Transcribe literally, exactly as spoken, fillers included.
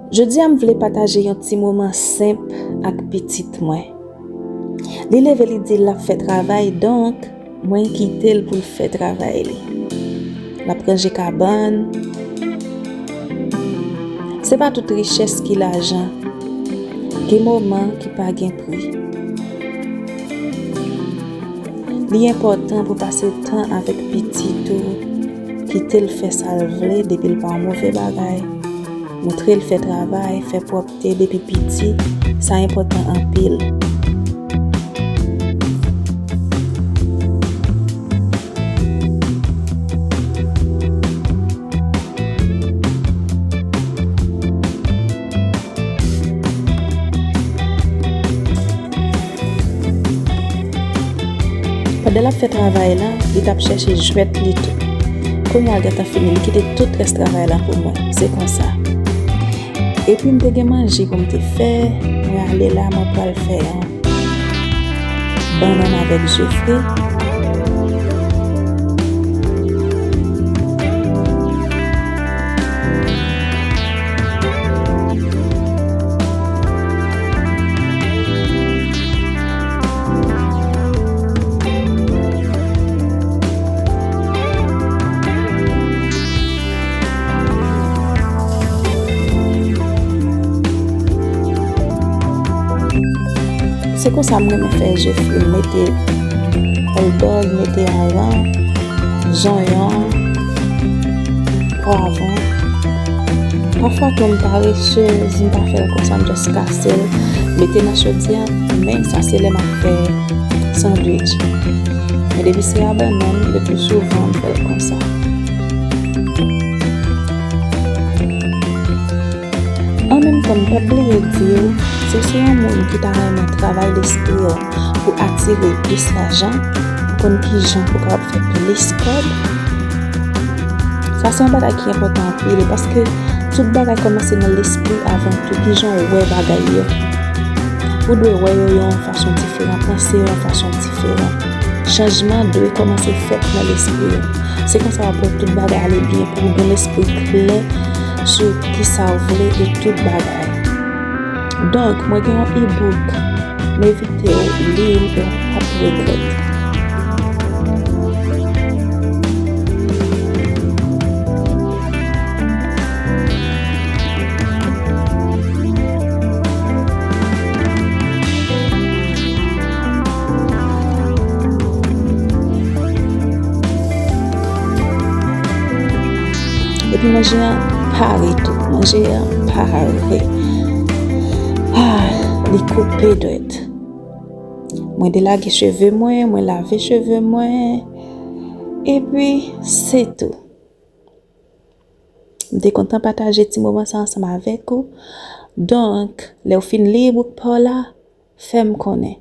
Jodi a m vle pataje yon ti moman senp ak pitit mwen. Li leve, li di l ap fè travay, donk mwen kite l pou l fè travay li. L ap ranje kabann. Se pa tout richès ki lajan. Gen moman ki pa gen pri. Li enpòtan pou pase tan avèk pitit ou, kite l fè sa l vle depi l pa yon move bagay. Montre l fè travay, fè pwòpte depi piti, sa enpòtan anpil. Pandan l ap fè travay la, li t ap chèche jwèt li tou. Kounye a l gentan fini, li kite tout rès travay la pou mwen. Se konsa. Epi m te gen manje pou m te fè, mwen ale la, mwen pral fè yon bannann avèk je fri. Se konsa m renmen fè je fri. M mete oldòg, mete aran, zonyon, pwavwon. Pafwa tou m parechèz, m pa fè l konsa, m just kase l, mete nan chodyè, men sa se lè m ap fè sandwich. Men depi se a bannann, le pli souvan m fè l konsa. An menm tan, m p ap bliye di w, si w se yon moun ki ta renmen travay lespri w pou atire plis lajan, pou konn kijan pou w kapab fè plis kòb, sa se yon bagay ki enpòtan anpil, paske tout bagay kòmanse nan lespri avan tou, kijan w wè bagay yo. Ou dwe wè yo yon fason diferan, panse yo yon fason diferan. Chanjman dwe kòmanse fèt nan lespri w. Se konsa w ap wè tout bagay ale byen pou w gen lespri klè sou kisa w vle e tout bagay. Donk, mwen gen yon e-book, m envite w li l e w p ap regrèt. Epi manje an pare tou. Manje an pare. Ah, li koupe dwèt. Mwen delage cheve mwen, mwen lave cheve mwen. Epi, se tou. M te kontan pataje ti moman sa ansanm avèk ou. Donk, lè w fin li e-book pa w la, fè m konnen.